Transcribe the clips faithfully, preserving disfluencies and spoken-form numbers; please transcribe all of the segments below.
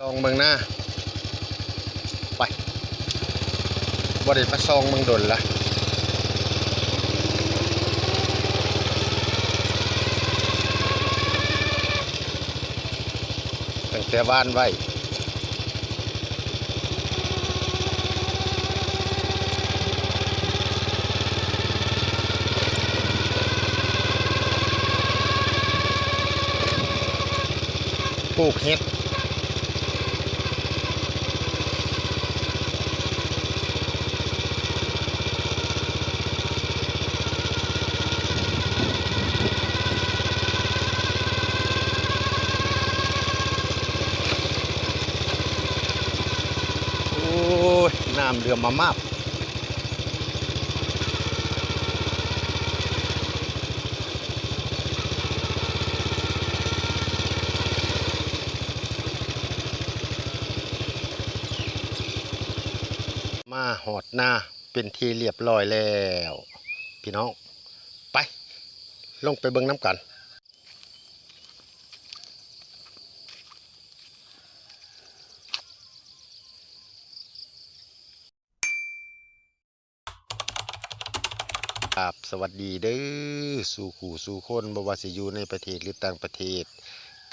ส่องเบิ่งนา ไป บ่ได้มาส่องเบิ่งดนละ ตั้งแต่หว่านไว้ ปลูกเห็ด โอ้ย น้ำเหลืองมามาบ มาฮอดนาเป็นที่เรียบร้อยแล้ว พี่น้อง ไป ลงไปเบิ่งนำกัน ครับ สวัสดีเด้อ สู่คู่สู่คน บ่ว่าสิอยู่ในประเทศหรือต่างประเทศ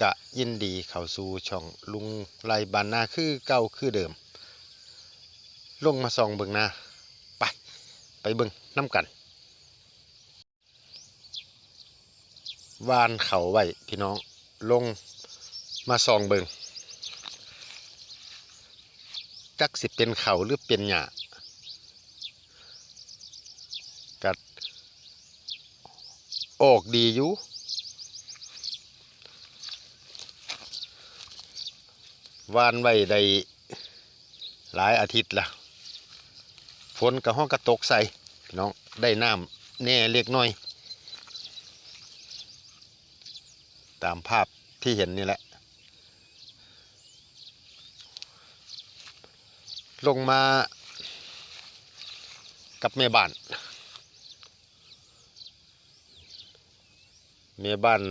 กะยินดีเข้าสู่ช่องลุงไลบ้านนาคือเก่าคือเดิม ลงมาส่องเบิ่งนา ไป ไปเบิ่งนำกัน หว่านเข้าไว้พี่น้อง ลงมาส่องเบิ่ง จักสิเป็นเข้าหรือเป็นหญ้า กะออกดีอยู่ หว่านไว้ได้หลายอาทิตย์ละ ฝนกะฮอดกะตกใส่ พี่น้อง ได้น้ำแหน่เล็กน้อย ตามภาพที่เห็นนี่แหละ ลงมากับแม่บ้าน แม่บ้าน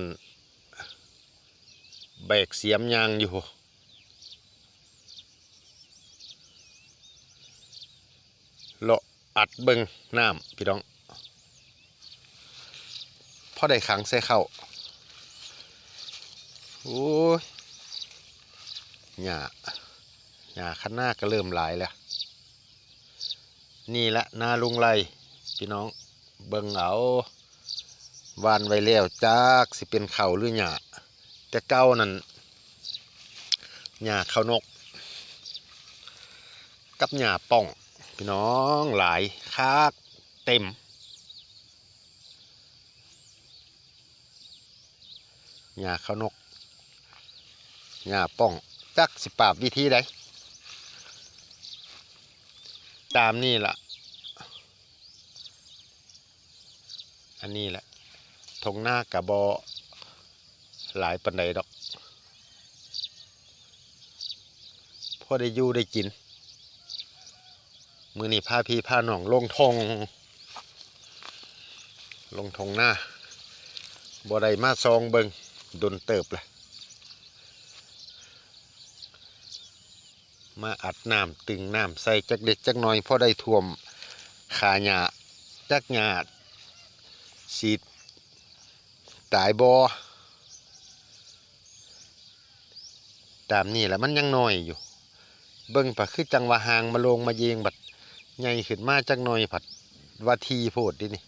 แบกเสียมยางอยู่ เลาะอัดเบิ่งน้ำพี่น้อง พอได้ขังใส่เข้า โอ้ย หญ้า หญ้าคันนาก็เริ่มหลายแล้ว นี่ละนาลุงไล พี่น้อง เบิ่งเอา หว่านไว้แล้ว จักสิเป็นเข้าหรือหญ้า แต่เก่านั่น หญ้าเข้านก กับหญ้าป้อง พี่น้อง หลายคัก เต็ม หญ้าเข้านก หญ้าป้อง จักสิปราบวิธีใด ตามนี่ล่ะ อันนี้แหละ ท่งนากะบ่หลายปานใดดอก พอได้อยู่ได้กิน มื้อนี้พาพี่พาน้องลงท่ง ลงท่งนา บ่ได้มาส่องเบิ่ง ดนเติบละ มาอัดน้ำ ตึงน้ำใส่จักเล็กจักน้อย พอได้ท่วมฆ่าหญ้า จักหญ้าสิตายบ่ ตามนี่แหละ มันยังน้อยอยู่ เบิ่งปะคือจั่งว่าห่างมาโลงมาเยง บัดใหญ่ขึ้นมาจักหน่อย ผัดว่าทีโพดเด้นี่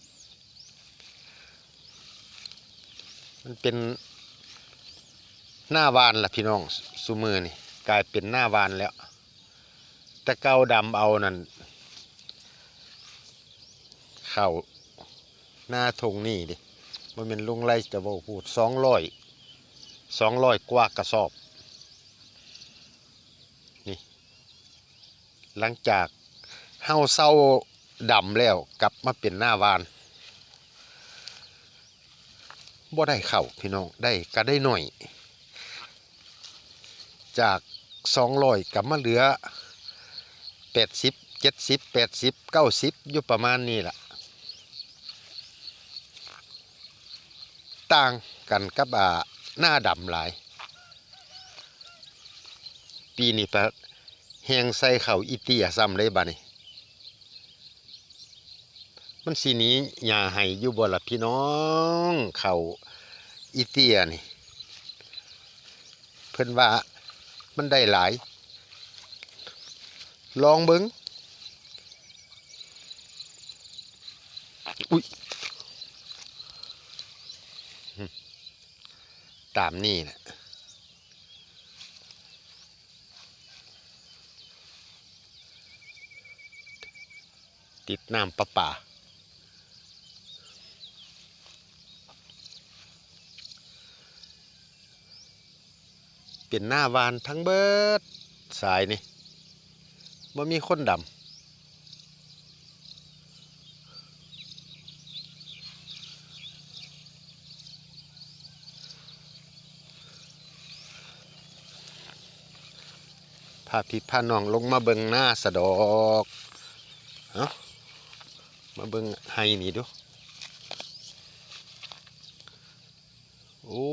มันเป็นนาหว่านล่ะพี่น้อง ซุมื้อนี่กลายเป็นนาหว่านแล้ว แต่เก่าดำเอานั่น เข้านาท่งนี่เด้ บ่แม่นลุงไลจะเว้าพูด สองร้อย สองร้อยกว่ากระสอบ นี่ หลังจากเฮาเซาดำแล้ว กลับมาเป็นนาหว่าน บ่ได้เข้าพี่น้อง ได้กะได้น้อย จากสองร้อยกลับมาเหลือแปดสิบ เจ็ดสิบ แปดสิบ เก้าสิบ อยู่ประมาณนี้ล่ะ ต่างกันกับ อ่า นาดำหลาย ปีนี้ปะแฮงใส่ข้าวอีเตี้ยซ้ำเลยบัดนี้ มันสิหนีหญ้าให้อยู่บ่ล่ะพี่น้อง ข้าวอีเตี้ยนี่ เพิ่นว่ามันได้หลาย ลองเบิ่ง อุ๊ย ตามนี่แหละ ติดน้ำประปา เป็นนาหว่านทั้งเบิดสายนี่ บ่มีคนดำ พาพี่พาน้องลงมาเบิ่งนาสะดอก เอ้า มาเบิ่งไฮ่นี่ดู โอ้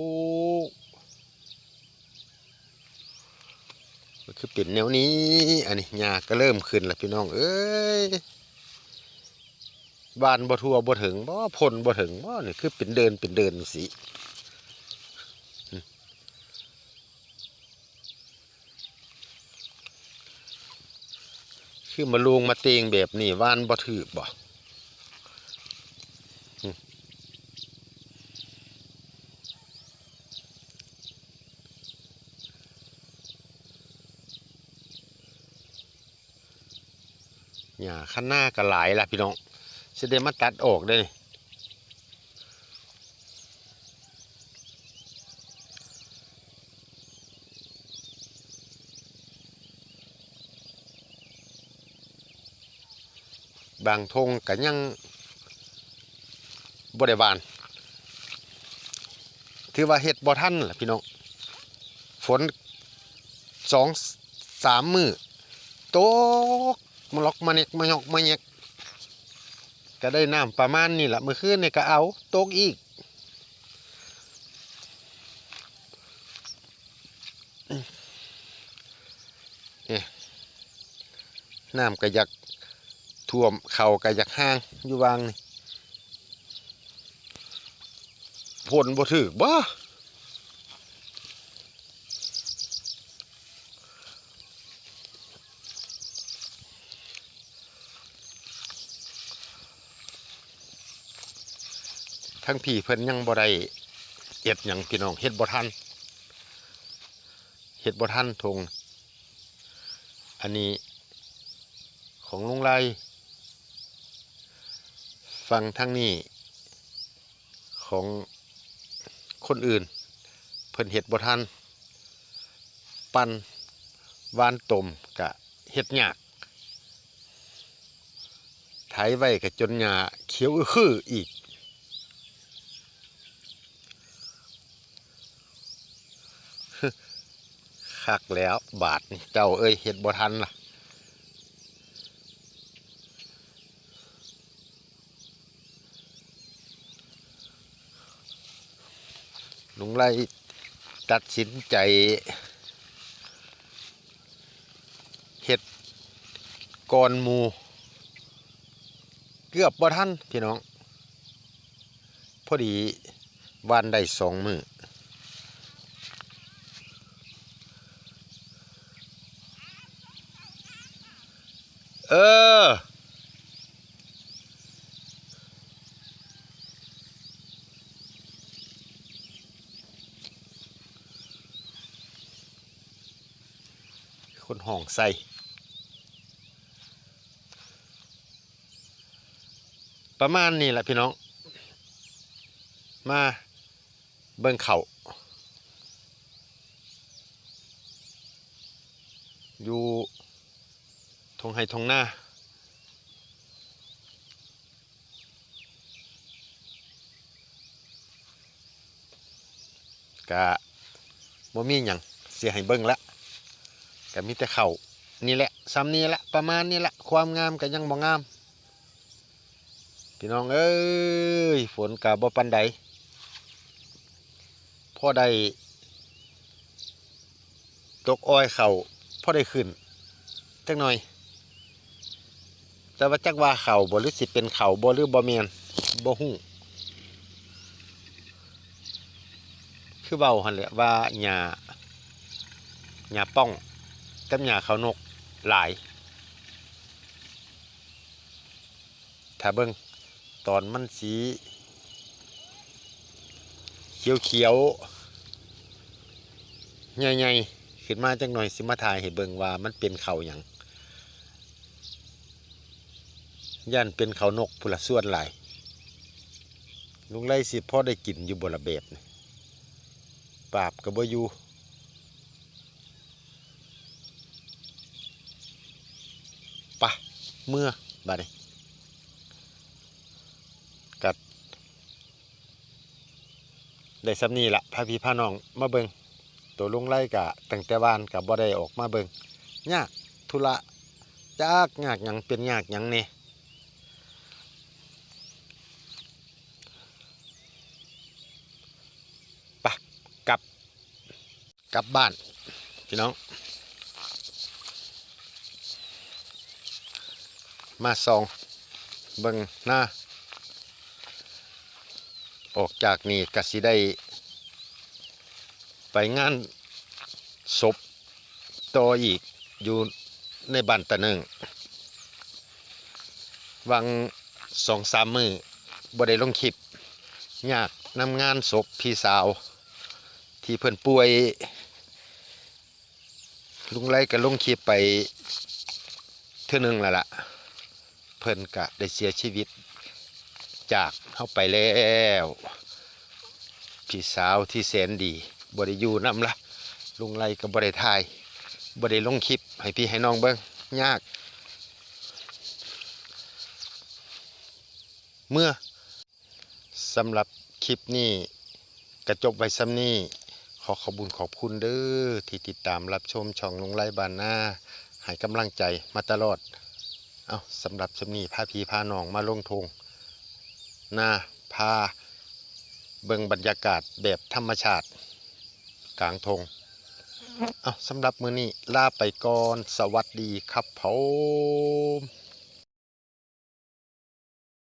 มันคือเป็นแนวนี้ อันนี้หญ้าก็เริ่มขึ้นแล้วพี่น้องเอ้ย หว่านบ่ทั่วบ่ถึงบ่ พ่นบ่ถึงบ่ นี่คือเป็นเดินเป็นเดินสิ คือมาลงมาเตงแบบนี้ หว่านบ่ถืกบ่ หญ้าคะน้าก็หลายละพี่น้อง สิได้มาตัดออกเด้อนี่ บางท่งก็ยังบ่ได้หว่าน ถือว่าเฮ็ดบ่ทันล่ะพี่น้อง ฝนสองสามมื้อ ตกมาล็อกมาเน็กมาหยอกมาแยก ก็ได้น้ำประมาณนี้ล่ะ มื้อคืนนี่ก็เอา ตกอีก นี่ น้ำก็อยากท่วม ข้าวก็อยากแห้ง อยู่หว่างนี่ พ่นบ่ถืกบ่ ทั้งพี่เพิ่นยังบ่ได้เฮ็ดหยังพี่น้อง เฮ็ดบ่ทัน เฮ็ดบ่ทันท่ง อันนี้ของลุงไล ฝั่งทางนี้ของคนอื่น เพิ่นเฮ็ดบ่ทัน ปั่นหว่านต้มก็เฮ็ดยาก ไถไว้ก็จนหญ้าเขียวอื้อคืออีก คักแล้วบาดนี้ เจ้าเอ้ย เฮ็ดบ่ทันล่ะ ลุงไลตัดสินใจเฮ็ดก่อนหมู่ เกือบบ่ทันพี่น้อง พอดีหว่านได้สองมื้อ เออ คนห้องใส่ ประมาณนี้แหละพี่น้อง มาเบิ่งข้าว อยู่ท่งไฮ่ท่งนา กะบ่มีหยังสิให้เบิ่งละ กะมีแต่ข้าวนี่แหละ ส่ำนี้แหละ ประมาณนี้แหละ ความงามกะยังบ่งาม พี่น้องเอ้ย ฝนกะบ่ปานใด พอได้ตกอ้อยข้าว พอได้ขึ้นจักหน่อย แต่ว่าจักว่าเข้าบ่ หรือสิเป็นเข้าบ่ หรือบ่แม่น บ่ฮู้ คือเว้าหั่นแหละว่าหญ้า หญ้าป้องกับหญ้าเขานกหลาย ถ้าเบิ่งตอนมันสีเขียวๆ ใหญ่ๆ ขึ้นมาจักหน่อย สิมาถ่ายให้เบิ่งว่ามันเป็นเข้าหยัง ย่านเป็นเข้านกพุ้นล่ะส่วนหลาย ลุงไลสิพอได้กินอยู่บ่ล่ะแบบนี้ ปราบก็บ่อยู่ ปะ เมือ บัดนี้ กัด ได้ส่ำนี้ล่ะ พาพี่พาน้องมาเบิ่ง ตัวลุงไลกะตั้งแต่วานกะบ่ได้ออกมาเบิ่ง ยากธุระ จักยากหยัง เป็นยากหยังแหน่ ปะ กลับ กลับบ้าน พี่น้อง มาส่องเบิ่งนา ออกจากนี่กะสิได้ไปงานศพต่ออีก อยู่ในบ้านตะเนิง หว่างสองสามมื้อบ่ได้ลงคลิป ยากนำงานศพพี่สาว ที่เพิ่นป่วย ลุงไลก็ลงคลิปไปเทื่อหนึ่งแล้วล่ะ เพิ่นก็ได้เสียชีวิตจากเฮาไปแล้ว พี่สาวที่แสนดีบ่ได้อยู่นำละ ลุงไลก็บ่ได้ถ่าย บ่ได้ลงคลิปให้พี่ให้น้องเบิ่ง ยาก เมือ สำหรับคลิปนี้ก็จบไว้ส่ำนี้ ขอขอบบุญขอบคุณเด้อ ที่ติดตามรับชมช่องลุงไลบ้านนา ให้กำลังใจมาตลอด เอ้า สำหรับส่ำนี้ พาพี่พาน้องมาลงท่งนา พาเบิ่งบรรยากาศแบบธรรมชาติกลางท่ง เอ้า สำหรับมื้อนี้ลาไปก่อน สวัสดีครับผม